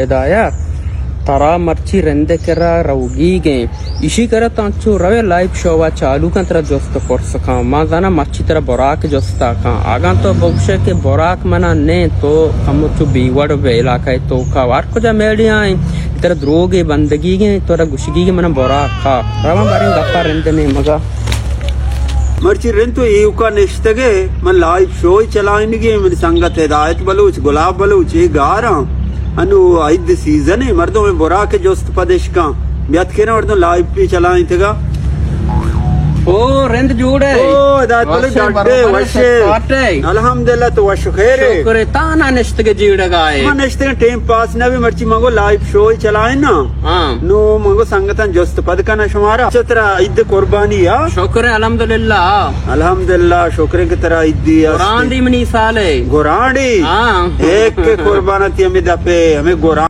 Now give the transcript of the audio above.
ہدایت، ترا مرچی رند ءِ کرا روگیگیں، ایشی کرا تاں چو روے لائیو شو ءَ چالو کن، ترا جست پرس کن۔ ما زاناں مرچی ترا براک جست ءَ کن۔ اگاں تو بگوشے کہ براک منا نیں، تو کمو چو بے وڑ بے علاقہ ءِ توکا۔ ہر کجا میڈیا ایں، ترا دروگے بندگیگیں، ترا گوشگیگیں منا براک کا۔ رواں باریں گپا رند نیمگا۔ مرچی رند تو ایوکا نشتگے، من لائیو شو چلائینگی، من سنگت ہدایت بلوچ، گلاب بلوچ، اے گاراں۔ انو عید سیزن ایں، مردم براک جست پدش کن۔ بیات کینا مردم لائیو پی چلائینتگا۔ او، رند جوڑ ئے؟ او، ہدایت بلوچ، وشے، ڈڈے، برابر، وشے۔ ساٹے۔ الحمدللہ، تو وش خیر ئے؟ شکر ئے، تانا نشتگے جیڑگا ئے۔ من نشتگے ٹیم پاس نہ بی، مرچی من گو لائیو شو چلائینا۔ ہاں۔ نو من گو سنگتاں جست پد کنا شمارا۔ چہ ترا عید قربانی آ؟ شکر ئے، الحمدللہ۔ الحمدللہ، شکر ئے کہ ترا عیدی است۔ گرانڈی منی سال ئے۔ گرانڈی؟ ہاں۔ ایک کے قربان تی ہمیں دپے، ہمیں گران